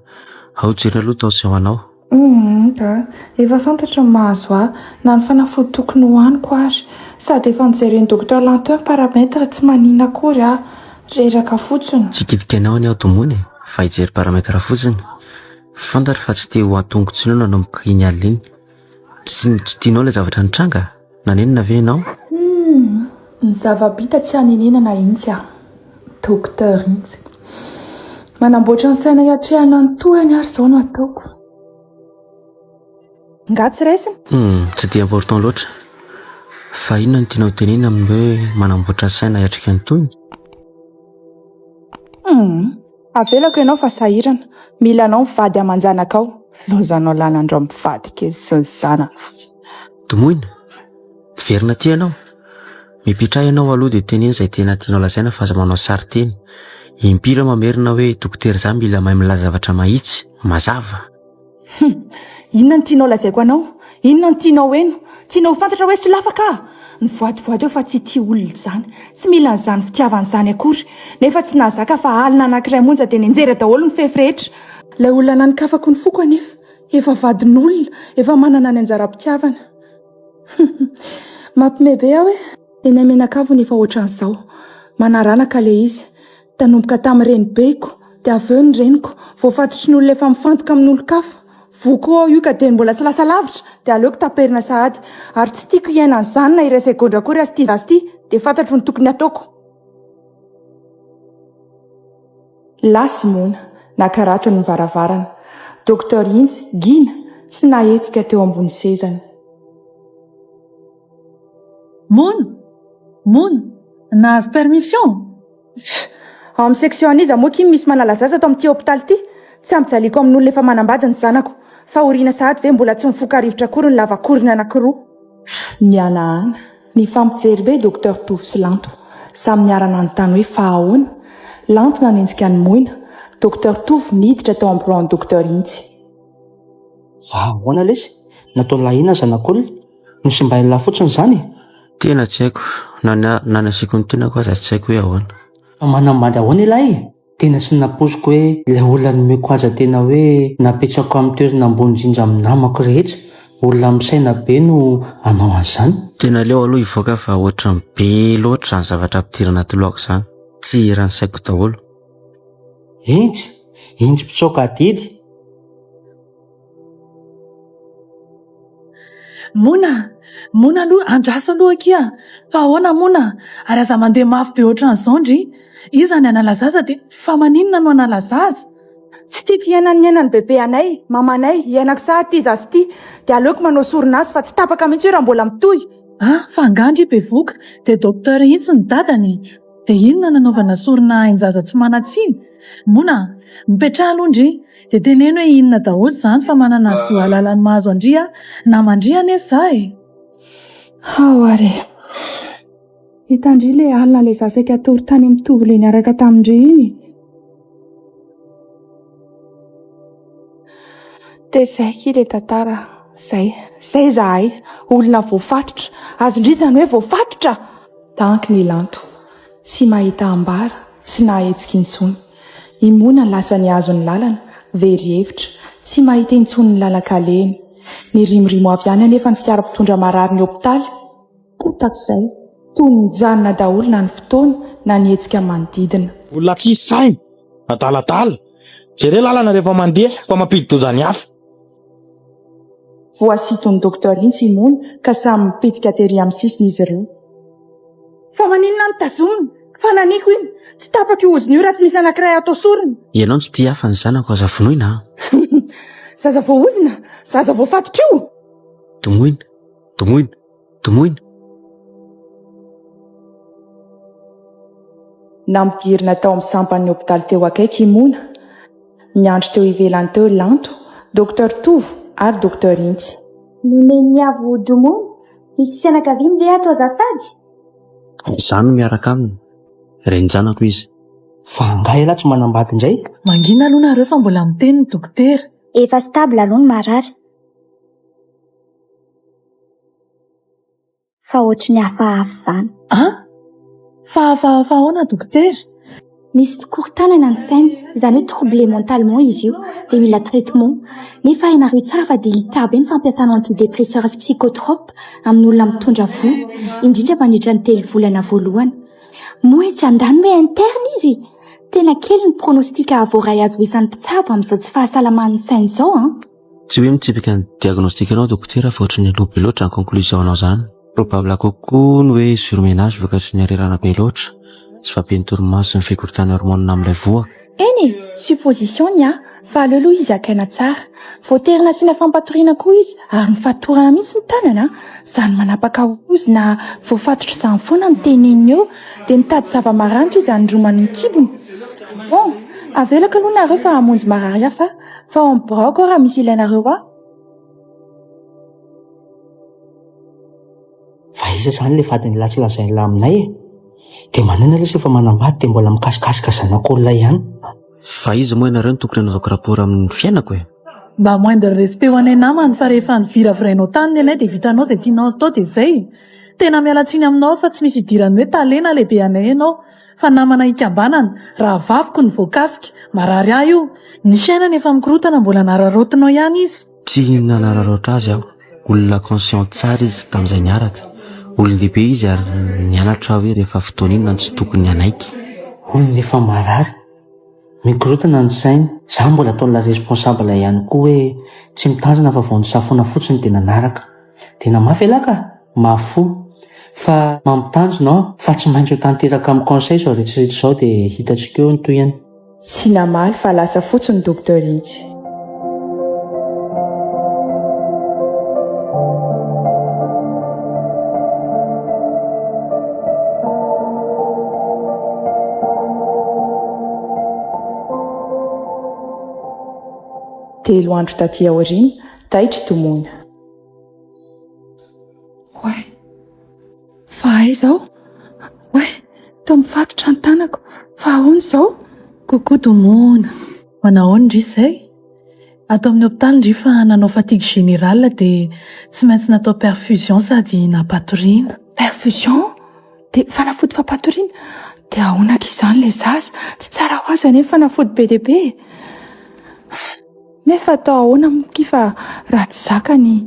Ao jerena aloha tension anao. Humm ka, efa fantatro ny mahazo ahy, na ny fanafody tokony hohaniko ary. Sady efa nojeren'i Docteur Lanto ny paramètre tsy maninona akory aho, reraka fotsiny. Tsy hikitika anao anie aho Domoina e, fa hijery paramètre fotsiny. Fantatro fa tsy te ho antoniko intsony ianao nanomboka iny alina iny. Tsy tsy tianao ilay zavatra nitranga? Nanenina ve ianao? Humm, ny zava-bita tsy hanenenana intsy aho. Docteur intsy. Manamboatra ny saina hiatrehana ny tohiny ary izao no ataoko. Nga tsy raisina? Humm, tsy dia important loatra. Fa inona no tianao tenenina amin'ny hoe manamboatra saina hiatrika ny tohiny? Humm, avelako ianao fa sahirana. Mila anao ny vady aman-janakao. Lozanao lalandreo mivady kely sy ny zanany fotsiny. Domoina? Miverina aty ianao? Mipetraha ianao aloha dia teneno izay tena tianao lazaina fa aza manao sarin-teny. Impiry aho mamerina hoe dokotera za mila mahay milaza zavatra mahitsy, mazava. Hum! Inona no tianao lazaiko anao? Inona no tianao heno? Tianao ho fantatra hoe solafaka aho? Nivoadivoady aho fa tsy tia olona izany. Tsy mila an'izany fitiavana izany akory. Nefa tsy nahazaka fa alina anankiray monja dia nianjera daholo ny fefy rehetra. Ilay olona nanokafako ny foko anefa efa vadin'olona, efa manana ny anjaram-pitiavana. Humm. Mampime be aho e! Nenay mianakavy hono efa ohatran'izao. Manaranaka ilay izy. Nanomboka tamin'ny renibeko, dia avy eo ny reniko. Voafatotry ny olona efa mifantoka amin'olon-kafa. Voa koa aho io ka dia mbola tsy lasa lavitra dia aleoko taperina sahady. Ary tsy tiako hiaina an'izany na iray segondra akory aza ity zaza ity dia fantatro ny tokony hataoko. Lasa i Mona, nakaratony ny varavarana. Docteur Intsy, gina, tsy nahetsika teo ambony sezany. Mona! Mona! Nahazo permission? Tch! Ao amin'ny section an'iza moa akia misy manala zaza ato amin'ity hopitaly ity? Tsy ampijaliako amin'olona efa manambady ny zanako. Fahoriana sahady ve mbola tsy mifoka rivotra akory ny lavakorona anankiroa. Nihanahana. Nifampijery be Docteur Tovo sy Lanto. Samy niara-nanontany hoe fa ahoana? Lanto nanenjika an'i Moina. Docteur Tovo niditra tao amin'ny biraon'i Docteur Intsy. Fa ahoana lesy? Nataon'lah inona zanak'olona? Nosimbain'lah fotsiny izany e? Tena tsy haiko, na ny na ny asiako ny tenako aza tsy haiko hoe ahoana. Fa manambady ahoana ialahy e? Tena tsy nampoiziko hoe ilay olona nomeko haja tena hoe napetrako amin'ny toerana ambony indrindra amin'ny namako rehetra, olona misaina be no hanao an'izany. Tena aleo aloha hivoaka fa ohatran'ny be loatra izany zavatra ampidirina anaty lohako izany, tsy eran'ny saiko daholo. Injy! Injy mpitsoaka adidy! Mona! Mona aloha, andraso aloha akia! Fa ahoana Mona? Ary aza mandeha mafy be ohatran'izao ndry! Iza ny hanala zaza dia fa maninona no hanala zaza? Tsy tiako hiaina ny niainan'i bebe anay, mamanay, hiainako sahady ity zaza ity, dia aleoko manao sorona azy fa tsy tapaka mihitsy io raha mbola mitohy. Ah, fa angaha ndry bevoka dia docteur intsy ny dadany e? Dia inona nanaovana sorona ain-jaza tsy manan-tsiny? Mona a! Mipetraha aloha ndry, dia teneno hoe inona daholo izany fa manana zo hahalala ny mahazo an-dry aho, naman-dry anie za e! Ao ary e! Hitan-dry ilay alina ilay za saika hatory tany amin'ny tovo ilay niaraka tamin-dry iny e! Dia izay akia ilay tantara. Zay, zay izahay, olona voafatotra. Azon-dry izany hoe voafatotra? Tanky ny lanto. Tsy mahita ambara, tsy nahahetsika intsony. I Mona lasa nihazo ny lalana, very hevitra, tsy mahita intsony ny lalan-kalehiny. Nirimorimo avy any anefa ny fiara mpitondra marary ny hopitaly. Potak'izay, toy ny nijanona daholo na ny fotoana na ny hetsika manodidina. Olona tsisy saina, adaladala. Jereo lalana rehefa mandeha fa mampidi-doza ny hafa. Voasinton'ny Docteur Intsy i Mona ka samy mipitika tery amin'ny sisiny izy ireo. Fa maninona no tazomina? Fa naniko iny! Tsy tapaka io ozona io raha tsy misy anankiray atao sorona! Ianao no tsy tia hafa ny zanako aza vonoina an! Zaza voaozona? Zaza voafatotra io? Domoina! Domoina! Domoina! Nampidirina tao amin'ny sampan'ny hopitaly teo akaiky i Mona. Niandry teo ivelany teo Lanto, Docteur Tovo ary Docteur Intsy. Nomen'i Avo Domoina, Misy fianakaviany ve ato azafady? Izaho no miaraka aminy. Renin-janako izy. Fa angaha ialahy tsy manambady indray? Mangina aloha nareo fa mbola miteny ny dokotera. Efa stable aloha ny marary. Fa ohatry ny hafahafa izany. An! Fa hafahafa ahoana dokotera? Misy fikorontanana ny sainy, izany hoe troublé mentalement izy io, dia mila traitement. Nefa hainareo tsara fa délicat be ny fampiasana antidépresseur sy psychotrope amin'ny olona mitondra voa, indrindra mandritra ny telo volana voalohany. Moa etsy andaniny hoe interne izy e! Tena kely ny pronostic hahavoaray azy ho isan'ny mpitsabo amin'izao tsy fahasalaman'ny sainy izao an! Tsy hoe mitsipika ny diagnostic anao dokotera fa ohatry ny aloha be loatra ny conclusion anao zany. Probable kokoa ny hoe surmenage vokatry ny harerahana be loatra, tsy fahampian'ny torimaso sy ny fikorontan'ny hormones amin'ilay vohoka. Eny e! Supposition ny ahy fa aleo aloha izy haka aina tsara. Voatery nasiana fampatoriana koa izy ary nofatorana mihitsy ny tanany an! Izany manapaka ozona voafatotra izany foana no teneniny eo dia mitady zava-maranitra izy hanindromany ny kibony. Bon! Avelako aloha nareo fa hamonjy marary hafa aho. Fa ao amin'ny biraoko aho raha misy ilainareo ahy. Fa iza izany ilay vadin'ilay tsy lazain'lah aminay e? Dia maninona lesy efa manambady dia mbola mikasikasika zanak'olona ihany? Fa iza moa ianareo no tokony hanaovako rapport amin'ny fiainako e? Mba moindre respect ho anay namany fa rehefa niviravirainao tany ny anay dia vitanao izay tianao atao dia izay. Tena miala tsiny aminao aho fa tsy misy idiran'ny hoe tale na lehibe anay ianao. Fa namana ikambanana, rahavaviko no voakasika, marary ahy io. Ny fiainana efa mikorotana mbola nararaotinao ihany izy. Tsy nanararaotra azy aho, olona conscient tsara izy tamin'izay niaraka, olon-dehibe izy ary nianatra aho hoe rehefa fotoana inona no tsy tokony hanaiky. Olona efa marary, mikorotana ny sainy, za mbola ataon'la responsable ihany koa hoe tsy mitandrina fa vao nisafoana fotsiny dia nanaraka. Tena mafy elah ka! Mafy fo. Fa mampitanjona aho fa tsy maintsy ho tanteraka amin'ny conseil izao rehetra izao dia hitantsika eo ny tohiny. Tsy namaly fa lasa fotsiny Docteur Intsy. Telo andro taty aoriana, taitra i Tomoina. Oay! Fa aiza aho? Oay! Toa mifatotra ny tanako. Fa ahoana izao? Coucou Domohona. Manao ahoana ndry izay? Ato amin'ny hopitaly ndry fa nanao fatigue générale dia tsy maintsy natao perfusion sady nampatoriana. Perfusion? Dia fanafody fampatoriana? Dia ahoana akia izany ilay zaza? Tsy tsara ho azy anie ny fanafody be dia be e! Nefa atao ahoana moa ki fa raha tsy zaka ny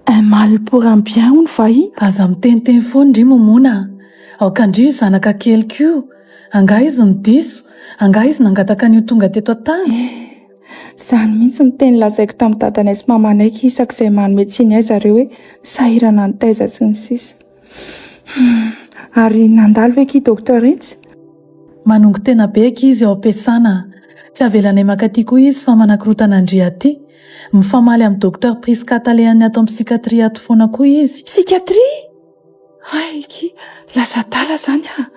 un mal pour un bien hono vahiny? Aza miteniteny foana ndry Momona a! Aoka ndry io zanaka keliko io! Angaha izy no diso? Angaha izy nangataka ny ho tonga teto an-tany? Eh! Izany mihitsy ny teny lazaiko tamin'i dadanay sy mamanay ki isak'izay manome tsiny ahy zareo hoe sahirana nitaiza sy ny sisa. Hum! Ary nandalo ve ki Docteur itsy? Manongo tena be aky izy ao am-piasana a! Tsy avelanay mankaty koa izy fa manakorotana an-dry aty. Mifamaly amin'i Docteur Prisca talehan'ny ato amin'ny psychiatrie ato foana koa izy. Psychiatrie? Hay aky, lasa adala zany aho.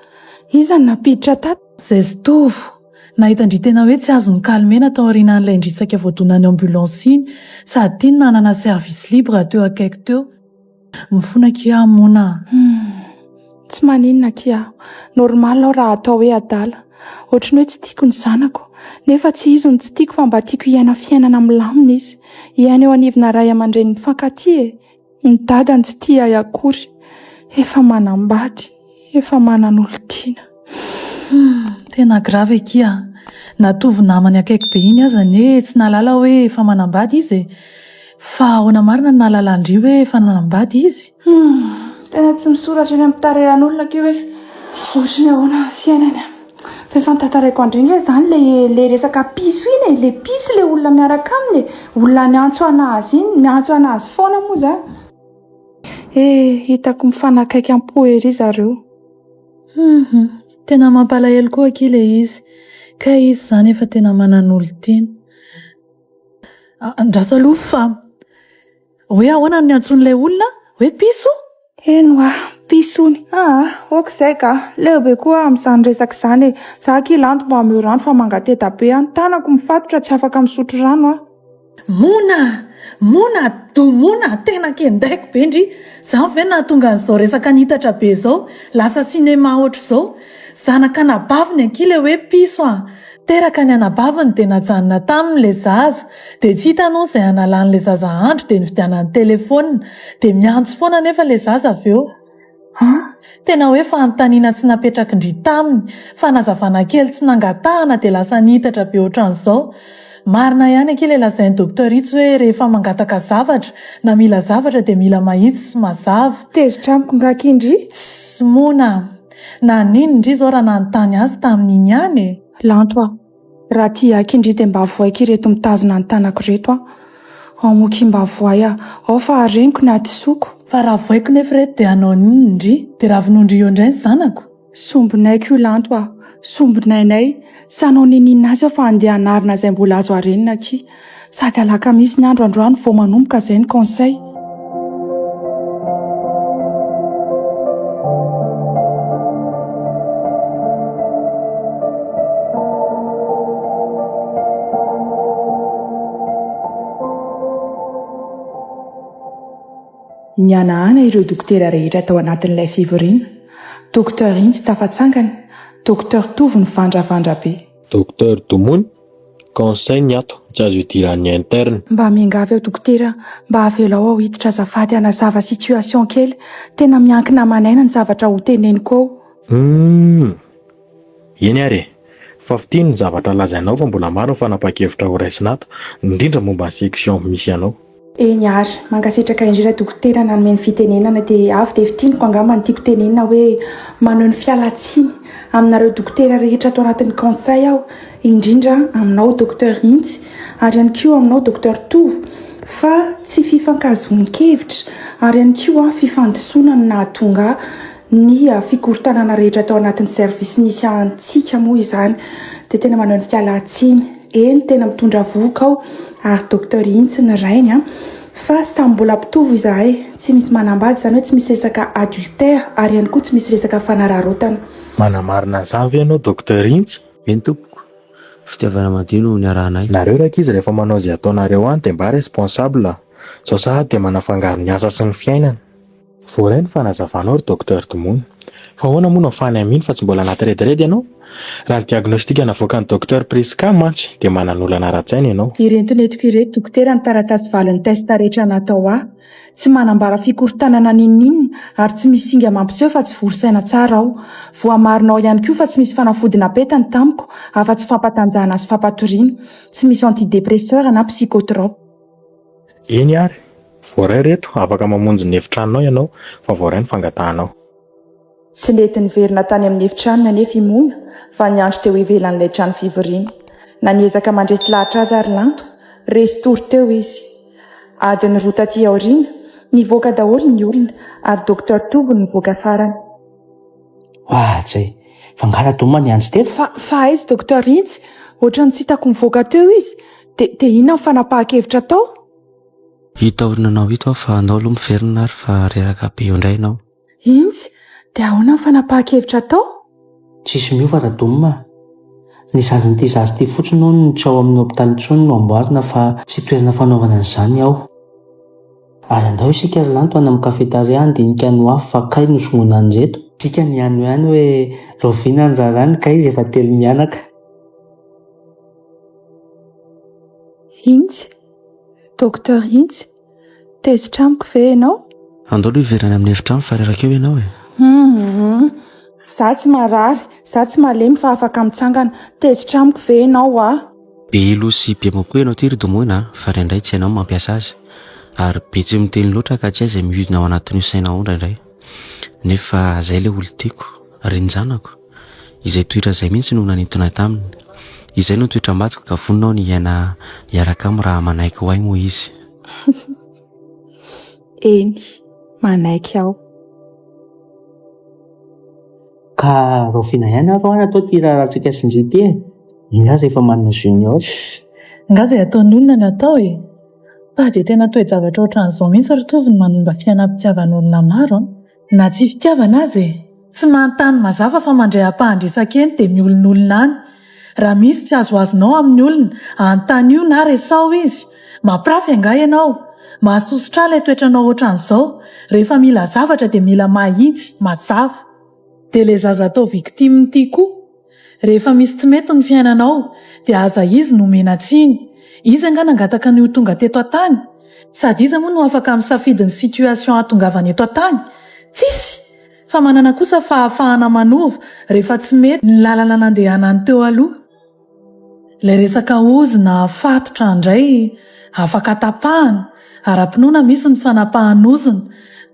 Iza no nampiditra tato? Zay-Tovo, nahita an-dry tena hoe tsy azo nokalmena tao aorianan'ilay indrisaka voadonan'ny ambulance iny, sady tiany nanana service libre teo akaiky teo. Mifona akia aho Mona a! Humm! Tsy maninona akia aho. Normal aho raha atao hoe adala. Ohatran'ny hoe tsy tiako ny zanako. Nefa tsy izy no tsy tiako fa mba tiako hiaina fiainana milamina izy. Hiaina eo anivona ray aman-dreny mifankatia e! Ny dadany tsy tia ahy akory. Efa manambady, efa manan'olon-tiana. Humm, tena grave akia. Na Tovo namany akaiky be iny aza anie tsy nahalala hoe efa manambady izy e. Fa ahoana marina no nahalalan-dry hoe efa nanambady izy? Humm, tena tsy misoratra eny amin'ny tarehan'olona akia hoe ohatry ny ahoana ny fiainany. Fa efa notantaraiko an-dry nge izany le le resaka piso iny e, le piso le olona miaraka aminy e, olona niantso an'azy iny, miantso an'azy foana moa za. Eh, hitako mifanakaiky am-po ery zareo. Humm, tena mampalahelo koa akia le izy, kay izy izany efa tena manan'olon-tiana. Andraso aloha fa Hoe ahoana no niantsoan'ilay olona? Hoe piso? Eny hoa, piso hono. Aa, ok izay ka. Leo be koa aho amin'izany resaka izany e. Za akia lanto mba omeo rano fa mangateta be aho. Ny tanako mifatotra tsy afaka misotro rano aho. Mona! Mona! Domona! Tena kendaiko be ndry! Zany ve no nahatonga an'izao resaka nitatra be izao? Lasa cinéma ohatr'izao? Zanak'anabaviny akia ilay hoe piso an! Teraka ny anabaviny dia najanona taminy ilay zaza, dia tsy hitany hono izay hanalany ilay zaza andro dia nividianany telephone, dia miantso foana anefa ilay zaza avy eo. An! Tena hoe fanontaniana tsy napetrakin-dry taminy, fanazavana kely tsy nangatahana dia lasa nihitatra be ohatran'izao. Marina ihany akia ilay lazain'i Docteur itsy hoe rehefa mangataka zavatra na mila zavatra dia mila mahitsy sy mazava. Tezitra amiko nga akia ndry? Tssy moana! Naninona ndry izao raha nanontany azy tamin'iny ihany e? Lanto a! Raha tia aky ndry dia mba voaiko ireto mitazona ny tanako ireto a! Ao moa mba voay a! Ao fa hareniko ny hadisoako. Fa raha voaiko nefa ireto dia hanao inona ndry? Dia raha vonoin-dry eo indray ny zanako? Sombinaiko io Lanto a! Sombinainay! Tsy hanao niniana azy aho fa handeha hanarina izay mbola azo harenina akia. Sady alakamisy ny andro androany vao manomboka izay ny conseil. Nihanahana ireo dokotera rehetra tao anatin'ilay fivoriana. Docteur Intsy tafatsangana, Docteur Tovo nivandravandra be. Docteur Domony, Conseil ny ato, tsy azo idiran'ny interne. Mba miangavy aho dokotera mba avelao aho hiditra azafady hanazava situation kely, tena miankina aman'aina ny zavatra ho teneniko ao. Humm! Eny ary e! Fa fitino ny zavatra lazainao fa mbola maro ny fanapahan-kevitra ho raisina ato, indrindra momba ny section misy anao. Eny ary, mankasitraka indrindra dokotera nanome ny fitenenana dia avy dia fintiniko angamba ny tiako tenenina hoe maneho ny fialantsiny aminareo dokotera rehetra ato anatin'ny conseil aho indrindra aminao docteur Intsy ary ihany koa aminao docteur Tovo fa tsy fifankahazoan-kevitra ary ihany koa fifandisoana no nahatonga ny fikorontanana rehetra tao anatin'ny service nisy antsika moa izany dia tena maneho ny fialantsiny. Eny tena mitondra vohoka aho ary docteur Intsy ny rainy an! Fa samy mbola mpitovo izahay, tsy misy manambady izany hoe tsy misy resaka adultère ary ihany koa tsy misy resaka fanararaotana. Manamarina an'izany ve ianao Docteur Intsy? Eny tompoko, fitiavana madio no niarahanay. Nareo rankizy rehefa manao izay ataonareo any dia mba responsable a! Zao sahady dia manafangaro ny asa sy ny fiainana. Voaray ny fanazavanao ry Docteur Domoina. Fa ahoana moa no ahafahany hamino fa tsy mbola anaty rediredy ianao? Raha ny diagnostic navoakan'i Docteur Prisca mantsy dia manan'olana ara-tsaina ianao. Ireto nentiko ireto dokotera ny taratasy valin'ny test rehetra natao ahy. Tsy manambara fikorontanana n'inon'inona ary tsy misy singa mampiseho fa tsy vory saina tsara aho. Voamarina ao ihany koa fa tsy misy fanafody napetany tamiko afa-tsy fampatanjahana sy fampatoriana. Tsy misy antidepresseur na psychotrope. Eny ary, voaray reto, afaka mamonjy ny efitranonao ianao fa voaray ny fangatahanao. Tsy nety niverina tany amin'ny efitranony anefa i Mona fa niandry teo ivelan'ilay trano fivoriana. Na niezaka mandresy lahatra azy ary Lanto, resy tory teo izy. Adiny roa taty aoriana, nivoaka daholo ny olona ary Docteur Tovo no nivoaka farany. Oadray! Fa nga Radoma niandry teto? Fa, fa aiza Docteur Intsy? Ohatran'ny tsy hitako mivoaka teo izy. Dia, dia inona ny fanapahan-kevitra atao? Hita orinanao ito aho fa andao aloha miverina ary fa reraka be eo indray ianao. Intsy, dia ahoana ny fanapahan-kevitra atao? Tsisy miova Radoma a! Ny zandrin'ity zaza ity fotsiny hono no tsy ao amin'ny hopitaly intsony no amboarina fa tsy toerana fanaovana an'izany ao. Ary andao isika ry Lanto any amin'ny cafetaria handinika ny ho avy fa kay nosongoina an'ireto. Isika nihaino ihany hoe rahoviana ny raharahany kay izy efa telo mianaka. Intsy, Docteur Intsy, tezitra amiko ve ianao? Andao aloha hiverina any amin'ny efitrano fa reraka eo ianao e. Hum, za tsy marary, za tsy malemy fa afaka mitsangana. Tezitra amiko ve ianao ah? Be ilo sy be mokoa ianao ity ry Domoina a, fa indraindray tsy hainao ny mampiasa azy. Ary be tsy miteny loatra ka tsy hay izay mihodina ao anatin'io sainao ao indraindray. Nefa zay ilay olon-tiako, renin-janako. Izay toetra izay mihitsy no nanintona ahy taminy. Izay no toetra matiko ka vonona aho ny hiaina hiaraka aminy raha manaiky ho ahy moa izy. Eny, manaiky aho. Ka rahoviana ihany ary ho'a atao ity raharahantsika sy ndry ity e? Milaza efa manana junior. Nga izay ataon'ny olona no atao e? Fa dia tena toe-javatra ohatran'izao mihitsy ry Tovo no manimba fiainam-pitiavan'olona maro an! Na tsy fitiavana aza e! Tsy manontany mazava fa mandray ampahan-dresaka eny dia miolonolona any. Raha misy tsy azoazonao amin'ny olona, anontanio na resaho izy. Mampirafy angaha ianao? Mahasosotra ahy ilay toetranao ohatran'izao. Rehefa mila zavatra dia mila mahitsy, mazava. Dia ilay zaza atao victime ity koa. Rehefa misy tsy mety ny fiainanao dia aza izy no omena tsiny. Izy angaha nangataka ny ho tonga teto an-tany? Sady iza moa no afaka misafidy ny situation hahatongavany eto an-tany? Tsisy! Fa manana kosa fahafahana manova rehefa tsy mety ny lalana nandehanany teo aloha. Ilay resaka ozona fatotra indray afaka tapahana, ara-pinoana misy ny fanapahan'ozona,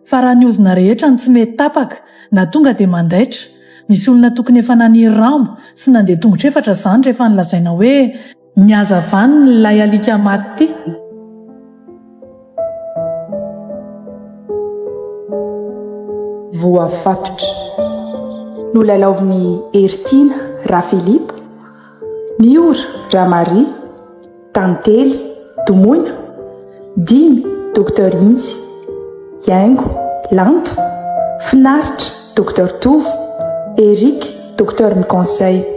fa raha ny ozona rehetra no tsy mety tapaka na tonga dia mandaitra, misy olona tokony efa naniry rambo sy nandeha tongotra efatra izany rehefa nolazaina hoe mihaza vaniny ilay alika maty ity. Voafatotra. Nolalaovin'i Heritiana Rafilipo, Miora Ramaria, Tantely, Domoina, Dimy, Docteur Intsy, Haingo, Lanto, Finaritra, Docteur Tovo, Eric, Docteur Miconseil.